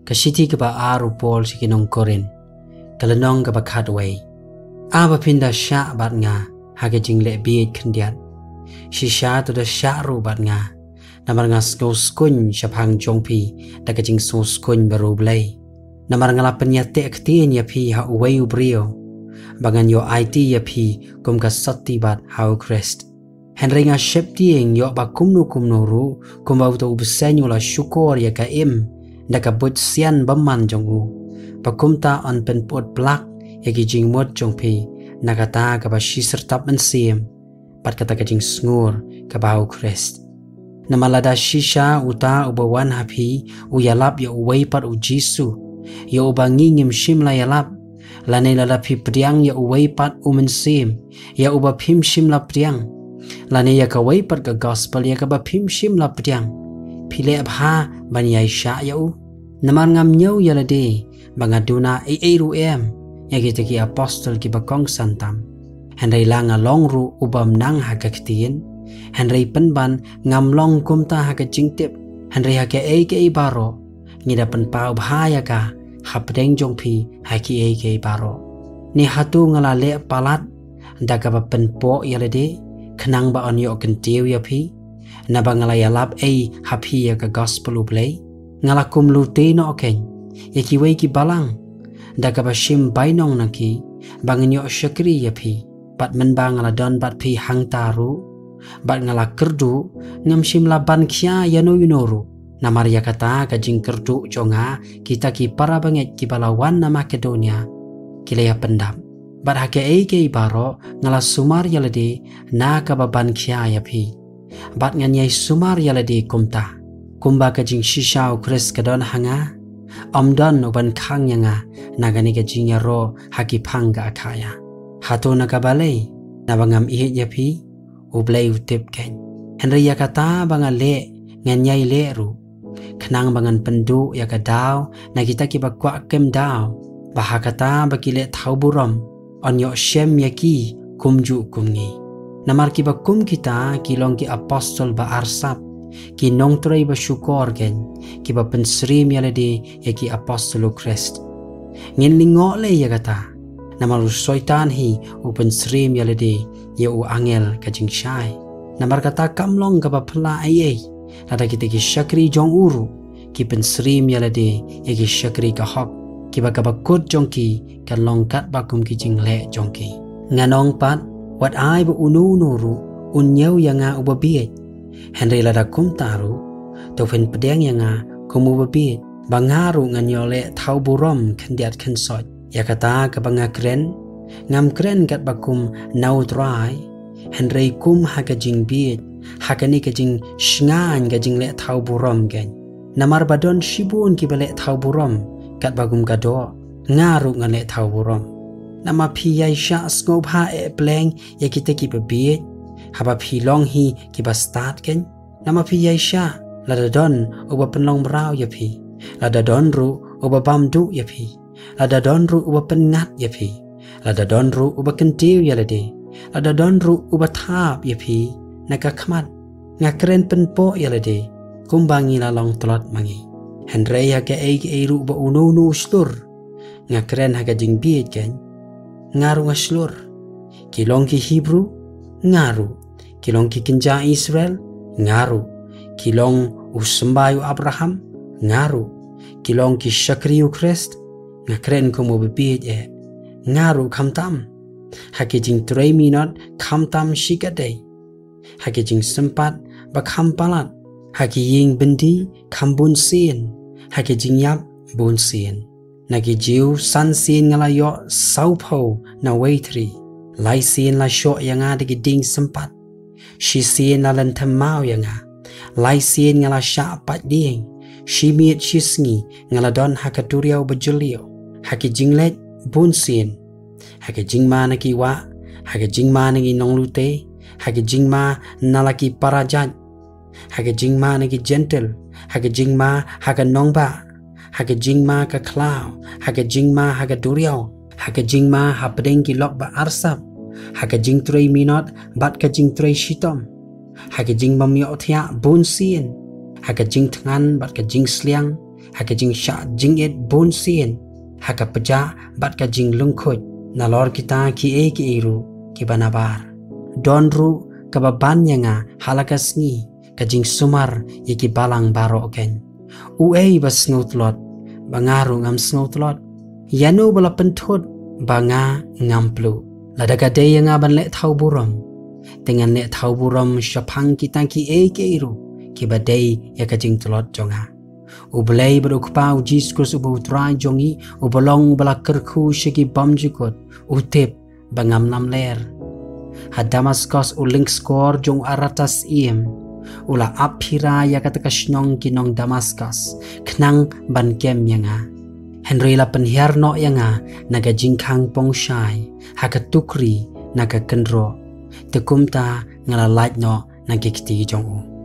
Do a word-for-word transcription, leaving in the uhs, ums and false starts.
Ka shithi kaba ar u Paul sha ki nong Korinth. Ka lynnong kaba khatwei. A ba phin da shah bad nga ha ka jingleh bieit khyndiat, shisha to da shah ruh bad nga. Namar nga sngew skuiñ shaphang jong phi da ka jingsngew skuiñ bad U Blei. Namar nga la pynïateh ktien ïa phi ha uwei u briew ba ngan ïoh aiti ïa phi kum ka sotti bad ha U Khrist. Hynrei nga sheptieng ïoh ba kumno kumno ruh, kumba uta u bseiñ u la shukor ïa ka im da ka buit sian bymman jong u, ba kumta yn pynput blak ïa ki jingmut jong phi na kata kaba shisyrtap mynsiem bad kata ka jingsngur kaba ha U Khrist. Namar lada shisha uta uba wan ha phi u ïalap ïa uwei pat u Jisu ïa uba ngi ngim shym la ïalap, lane lada phi pdiang ïa uwei pat u Mynsiem ïa uba phim shym la pdiang, lane ïa kawei pat ka gospel ïa kaba phim shym la pdiang, phi leh bha ban ïaishah ïa u. Namar ngam ñiew ïa lade ba nga duna ei ei ruh em ïa kita ki apostol kiba kongsan tam. Hynrei la nga long ruh u bym nang ha ka ktien, hynrei pynban ngam long kumta ha ka jingtip. Hynrei ha kaei kaei baroh ngi da pynpaw bha ïa ka hapdeng jong phi ha kiei kiei baroh. Ne hato nga la leh palat da kaba pynpoh ïa lade khnang ba yn ïoh kyntiew ïa phi, naba nga la ïalap ei ha phi ïa ka gospel U Blei? Nga la kum lute noh kein ïa kiwei ki balang da kaba shim bainong na ki ba ngin ïoh shakri ïa phi. Bad mynba nga la don bad phi hangta ruh bad nga la kyrduh, ngam shym la ban khia ïano ïano ruh. Namar ïa kata ka jingkyrduh jong nga kita ki para bangeit kiba la wan na Makedonia ki la ïa pyndap. Bad ha kaei kaei baroh nga la sumar ïa lade na kaba ban khia ïa phi. Bad ngan ïai sumar ïa lade kumta, kumba ka jingshisha U Khrist ka don ha nga. Ym don u ban khang ïa nga na kane ka jingïaroh ha ki phang ka Akhaia. Hato na ka balei? Naba ngam ïeit ïa phi? U Blei u tip kein. Hynrei ïa kata ba nga leh ngan ïai leh ruh, khnang ba ngan pynduh ïa ka daw na kita kiba kwah kem daw, ba ha kata ba ki leh thaw burom yn ïoh shem ïa ki kumjuh kum ngi. Namar kiba kum kita ki long ki apostol ba arsap, ki nongtrei ba shukor kein, kiba pynsyriem ïa lade ïa ki apostol U Khrist. Ngin lyngngoh lei ïa kata, namar u Soitan hi u pynsyriem ïa lade ïa u angel ka jingshai. Namar kata kam long kaba phylla ei ei lada kita ki shakri jong u ruh ki pynsyriem ïa lade ïa ki shakri ka hok, kiba kaba kut jong ki kan long katba kum ki jingleh jong ki. Ngan ong pat, wat ai ba uno uno ruh un ñiew ïa nga uba bieit. Hynrei lada kumta ruh, to phin pdiang ïa nga kum uba bieit, ba nga ruh ngan ïoh leh thaw burom khyndiat khynsoit. Ïa kata kaba nga kren, ngam kren katba kum na U Trai, hynrei kum ha ka jingbieit, ha kane ka jingshngaiñ ka jingleh thaw burom kein. Namar ba don shibun kiba leh thaw burom katba kum ka doh, nga ruh ngan leh thaw burom. Namar phi ïai shah sngewbha eh pleng ïa kita kiba bieit, haba phi long hi kiba stad kein. Namar phi ïai shah lada don uba pynlong mraw ïa phi, lada don ruh uba bam duh ïa phi, lada don ruh uba pynngat ïa phi, lada don ruh uba kyntiew ïa lade, lada don ruh uba thap ïa phi na ka khmat. Nga kren pynpoh ïa lade kumba ngi la long tlot ma ngi. Hynrei ha kaei kaei ruh ba uno uno u shlur, nga kren ha ka jingbieit kein, nga ruh nga shlur. Ki long ki Hebru, nga ruh. Ki long ki kynja Israel, nga ruh. Ki long u symbai u Abraham, nga ruh. Ki long ki shakri U Khrist, nga kren kum uba bieit eh, nga ruh khamtam. Ha ki jingtrei minot khamtam shikatdei, ha ki jingsympat ba kham palat, ha ki ïing byndi kham bun sien, ha ki jingïap bun sien. Na ki Jiw san sien nga la ïoh sawphew na wei thri. Lai sien la shoh ïa nga da ki dieng sympat. Shi sien la lynthem maw ïa nga. Lai sien nga la shah pait dieng. Shi miet shi sngi nga la don ha ka duriaw ba jylliew, ha ki jingleit bun sien, ha ki jingma na ki wah, ha ki jingma na ki nonglute, ha ki jingma na la ki para jait, ha ki jingma na ki jentil, ha ki jingma ha ka nongbah, ha ki jingma ka khlaw, ha ki jingma ha ka duriaw, ha ki jingma hapdeng ki lok ba arsap, ha ki jingtrei minot bad ka jingtrei shitom, ha ki jingbym ïohthiah bun sien, ha ki jingthngan bad ka jingsliang, ha ka jingshah jingit bun sien, ha ka pjah bad ka jinglyngkhuit, nalor kita kiei kiei ruh kiba nabar. Don ruh kaba ban ïa nga ha la ka sngi, ka jingsumar ïa ki balang baroh keiñ. Uei ba sngewtlot, ba nga ruh ngam sngewtlot? Ïano ba la pynthut, ba nga ngam pluh? Lada ka dei ïa nga ban leh thaw burom, te ngan leh thaw burom shaphang kita kiei kiei ruh kiba dei ïa ka jingtlot jong nga. U Blei bad U Kpa U Jisu Khrist uba U Trai jong ngi, uba long uba la kyrkhu sha ki bymjukut, u tip ba ngam lamler. Ha Damaskos u lyngskor jong u Aratas im u la ap phira ïa kata ka shnong ki nong Damaskos khnang ban kem ïa nga. Hynrei la pynhiar noh ïa nga na ka jingkhang pongshai ha ka tukri na ka kynroh. Te kumta nga la lait noh na ki kti jong u.